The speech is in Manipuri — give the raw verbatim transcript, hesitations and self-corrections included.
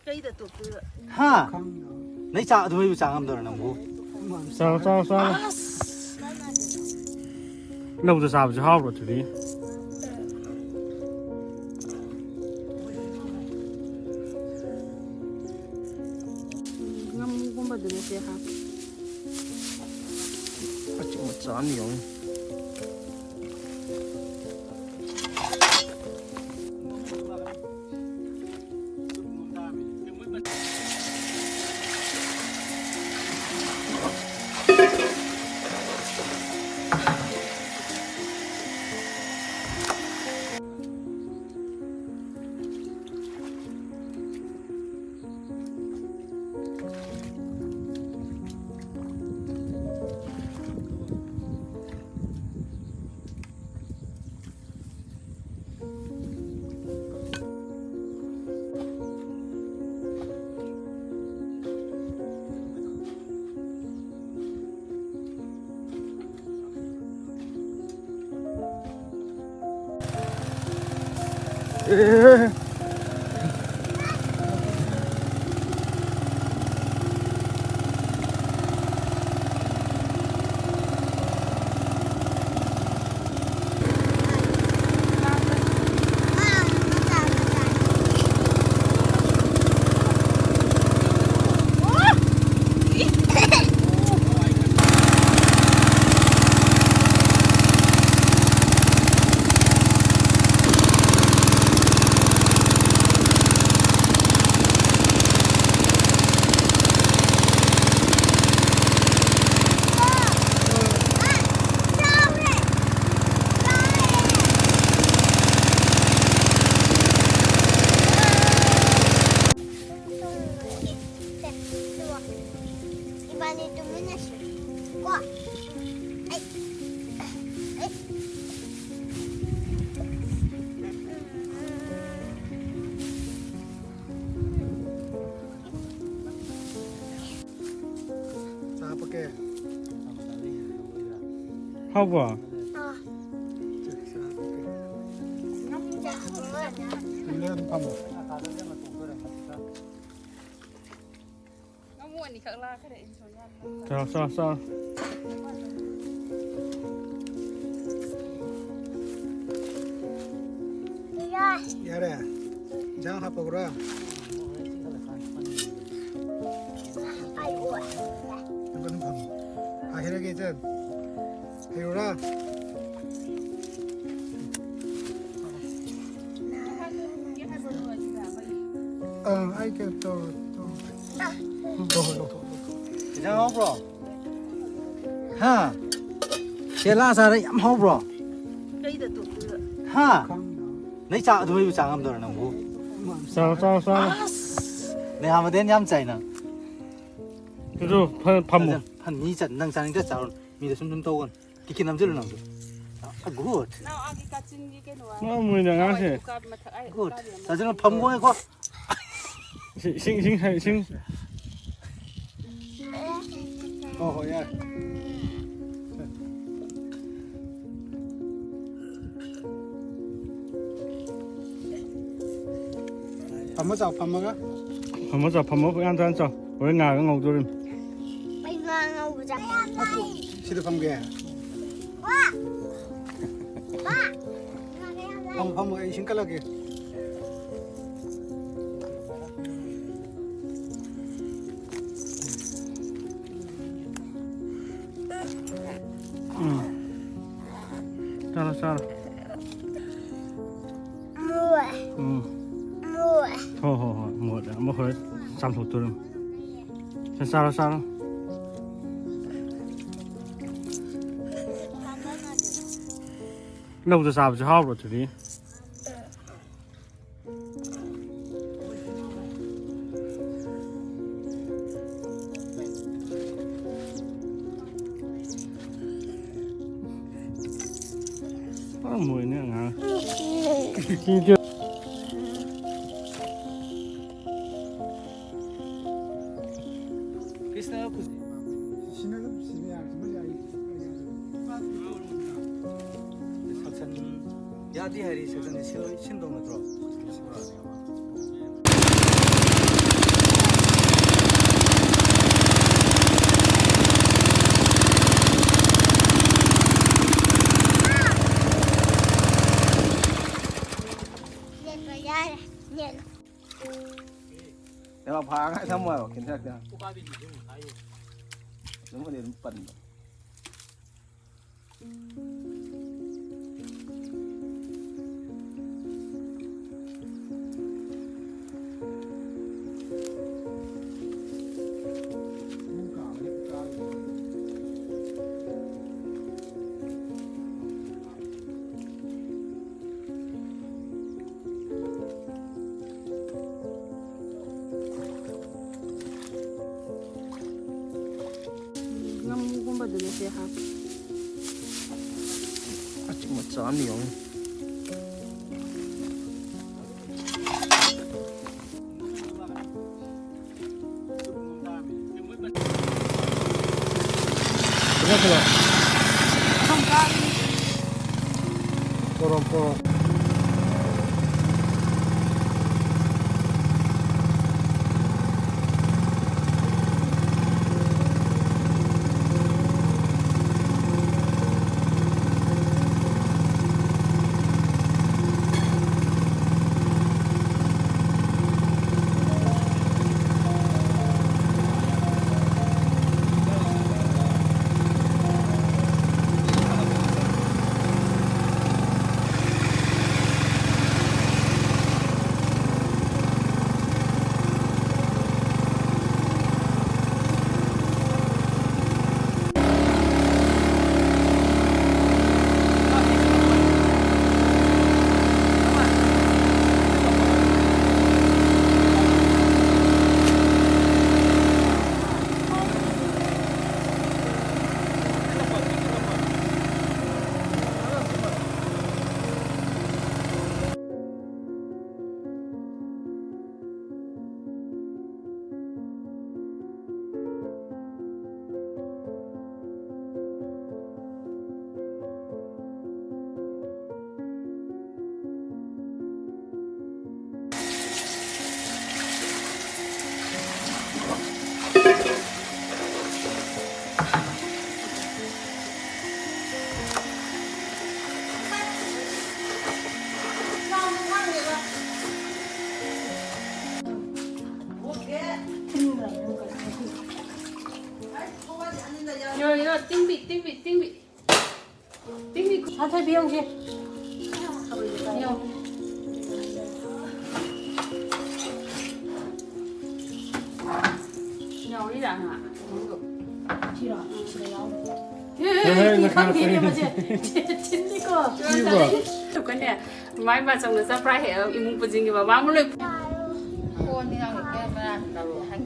ꯀꯩꯗ ꯇꯣꯠꯇꯣꯏꯕ? ꯍꯥ? ꯅꯩ ꯆꯥ ꯑꯗꯨꯃꯩꯕꯨ ꯆꯥ ꯉꯝꯗꯧꯔ ꯅꯪꯕꯨ? ꯆꯥꯎ, ꯆꯥꯎ, ꯆꯥꯎ꯫ ꯑꯁ! ꯂꯧꯗ ꯆꯥꯕꯁꯨ ꯍꯥꯎꯕ꯭ꯔꯣ ꯑꯗꯨꯗꯤ? ꯉꯥꯃꯨꯒꯨꯝꯕꯗꯨꯅ ꯁꯤ ꯍꯥꯞꯄꯤ꯫ ꯑꯆꯧ ꯃꯆꯥ ꯑꯅꯤ ꯌꯥꯎꯔꯤ꯫ ꯏꯕꯥꯅꯤ ꯇꯨꯃꯤꯟꯅꯁꯤ ꯀꯣ꯫ ꯑꯩ, ꯑꯩ꯫ ꯆꯥ ꯍꯥꯞꯄꯛꯀꯦ꯫ ꯍꯥꯎꯕ꯭ꯔꯣ? ꯑꯥ꯫ ꯆꯥ ꯍꯥꯞꯄꯛꯀꯦ꯫ ꯆꯥ ꯍꯥꯞꯄꯛꯀꯦ꯫ ꯇꯨꯃꯤꯟꯅ ꯑꯗꯨꯝ ꯐꯝꯃꯣ꯫ ꯑꯅꯤꯈꯛ ꯂꯥꯛꯈ꯭ꯔꯦ, ꯏꯟꯁꯨꯔꯦꯟꯁ ꯌꯥꯝ ꯆꯥꯎ, ꯆꯥꯎ, ꯆꯥꯎ꯫ ꯌꯥꯔꯦ꯫ ꯏꯟꯖꯥꯡ ꯍꯥꯞꯄꯛꯎꯔꯥ? ꯅꯪ ꯀꯩꯅꯣ ꯐꯝꯃꯤ꯫ ꯍꯥꯏꯔꯒꯦ, ꯏꯆꯟ꯫ ꯍꯩꯔꯨꯔꯥ? ꯑꯥ, ꯑꯩ ꯀꯩꯅꯣ ꯇꯧꯔꯦ, ꯇꯧꯔꯦ꯫ ꯍꯣꯏ, ꯍꯣꯏ, ꯂꯧꯊꯣꯛ, ꯂꯧꯊꯣꯛ꯫ ꯏꯟꯖꯥꯡ ꯍꯥꯎꯕ꯭ꯔꯣ? ꯍꯥ? ꯁꯦꯂꯥ ꯆꯥꯔꯦ, ꯌꯥꯝ ꯍꯥꯎꯕ꯭ꯔꯣ? ꯀꯩꯗ ꯇꯣꯛꯇꯣꯏꯕ? ꯍꯥ? ꯅꯩ ꯆꯥ ꯑꯗꯨꯃꯩꯕꯨ ꯆꯥ ꯉꯝꯗꯧꯔꯥ ꯅꯪꯕꯨ? ꯆꯥꯔꯣ, ꯆꯥꯔꯣ, ꯆꯥꯔꯣ꯫ ꯑꯁ! ꯅꯩꯍꯥ ꯃꯗꯦꯟ ꯌꯥꯝ ꯆꯥꯏ ꯅꯪ꯫ ꯑꯗꯨ ꯐ-, ꯐꯝꯃꯣ꯫ ꯐꯝ, ꯃꯤ ꯆꯠ-, ꯅꯪ ꯆꯥꯅꯤꯡꯗ꯭ꯔ ꯆꯥꯔꯣ꯫ ꯃꯤꯗ ꯁꯨꯝ ꯁꯨꯝ ꯇꯧꯒꯅꯨ꯫ ꯀꯤꯀꯤ ꯅꯝꯖꯤꯜꯂꯨ ꯅꯪꯁꯨ꯫ ꯑ, good꯫ ꯅꯪ ꯑꯥꯒꯤ ꯀꯥꯆꯤꯟꯒꯤ ꯀꯩꯅꯣ ꯍꯥꯏ꯫ ꯃꯣꯏ ꯃꯣꯏꯅ ꯑꯉꯥꯡꯁꯦ꯫ ꯍꯋꯥꯏ ꯎꯀꯥꯕꯤ ꯃꯊꯛ ꯑꯥꯏ good꯫ ꯎꯀꯥꯕꯤ ꯑꯃ꯫ ꯆꯥꯁꯤꯜꯂꯨ, ꯐꯝꯒꯣ ꯉꯥꯏꯈꯣ꯫ ꯏꯁꯤꯡ, ꯏꯁꯤꯡ, ꯏꯁꯤꯡ, ꯏꯁꯤꯡ꯫ ꯍꯣ, ꯍꯣ, ꯌꯥꯔꯦ꯫ ꯐꯝꯃ ꯆꯥꯎ, ꯐꯝꯃꯒ꯫ ꯐꯝꯃ ꯆꯥꯎ, ꯐꯝꯃ ꯌꯥꯝ ꯆꯥꯎ꯫ ꯍꯣꯔꯦꯟ ꯉꯥꯒ ꯉꯧꯗꯣꯔꯤꯝ꯫ ꯑꯩ ꯉꯥ ꯉꯧꯕ ꯆꯥ-, ꯁꯤꯗ ꯐꯝꯒꯦ? ꯋꯥ! ꯋꯥ! ꯐꯝꯃꯣ, ꯐꯝꯃꯣ, ꯑꯩ ꯏꯁꯤꯡ ꯀꯜꯂꯛꯀꯦ꯫ ꯎꯝ꯫ ꯆꯥꯔꯣ, ꯆꯥꯔꯣ꯫ ꯎꯝ꯫ ꯍꯣ, ꯍꯣ, ꯍꯣꯏ, ꯃꯣꯠꯂꯦ꯫ ꯑꯃꯨꯛ ꯍꯣꯔꯦꯟ ꯆꯥꯝꯊꯣꯛꯇꯣꯔꯤꯝ꯫ ꯁꯦ, ꯆꯥꯔꯣ, ꯆꯥꯔꯣ꯫ ꯂꯧꯗ ꯆꯥꯕꯁꯦ ꯍꯥꯎꯕ꯭ꯔꯣ, ꯊꯣꯏꯕꯤ? ꯑ, ꯃꯣꯏꯅꯦ ꯑꯉꯥꯡ꯫ ꯀ꯭ꯔꯤꯁꯅ ꯈꯨ-, ꯁꯤꯅ ꯑꯗꯨꯝ ꯁꯤꯅ ꯌꯥꯔꯦ, ꯁꯤꯃ ꯌꯥꯏ꯫ ꯁꯦꯛꯁꯟ ꯌꯥꯗꯦ ꯍꯥꯏꯔꯤ, ꯁꯦꯛꯁꯟꯁꯦ ꯁꯤꯜ-, ꯁꯤꯟꯗꯧ ꯅꯠꯇ꯭ꯔꯣ? ꯐꯥꯉꯥꯏ ꯊꯝꯃꯣ ꯍꯥꯏꯕ ꯈꯤꯟꯊꯔꯛꯇꯦ꯫ ꯑꯗꯨꯝ ꯑꯗꯨꯝ ꯄꯟꯕ꯫ ꯉꯥꯃꯨꯒꯨꯝꯕꯗꯨꯅ ꯁꯤ ꯍꯥꯞꯄꯤ꯫ ꯑꯆꯤꯡ ꯃꯆꯥ ꯑꯃ ꯌꯥꯎꯔꯤ꯫ ꯄꯣꯔꯣꯝ, ꯄꯣꯔꯣꯝ꯫ ꯇꯤꯡꯕꯤ, ꯇꯤꯡꯕꯤ, ꯇꯤꯡꯕꯤ꯫ ꯇꯤꯡꯕꯤ꯫ ꯁꯥꯊꯣꯏꯕꯤ ꯌꯧꯁꯦ꯫ ꯌꯧ꯫ ꯌꯥꯎꯔꯤꯔꯥ ꯉꯥ? ꯁꯤꯔꯣ? ꯁꯤꯗ ꯌꯥꯎꯔꯤ꯫ ꯑꯦ, ꯍꯣꯏ, ꯍꯣꯏ, ꯈꯪꯗꯦꯅꯦ ꯃꯁꯦ꯫ ꯊꯤꯟꯅꯤꯀꯣ꯫ ꯁꯤꯕ꯭ꯔꯣ? ꯀꯩꯅꯦ, ꯃꯥꯏ ꯃꯆꯧꯅ ꯆꯝꯄ꯭ꯔꯥ ꯍꯦꯛ ꯏꯃꯨꯡ ꯄꯨꯟꯁꯤꯟꯒꯤ ꯃꯃꯥꯡ ꯂꯣꯏ꯫ ꯐꯣꯟꯅꯤ ꯅꯪ ꯀꯦꯃꯦꯔꯥ ꯇꯧꯔꯣ ꯍꯥꯏ꯫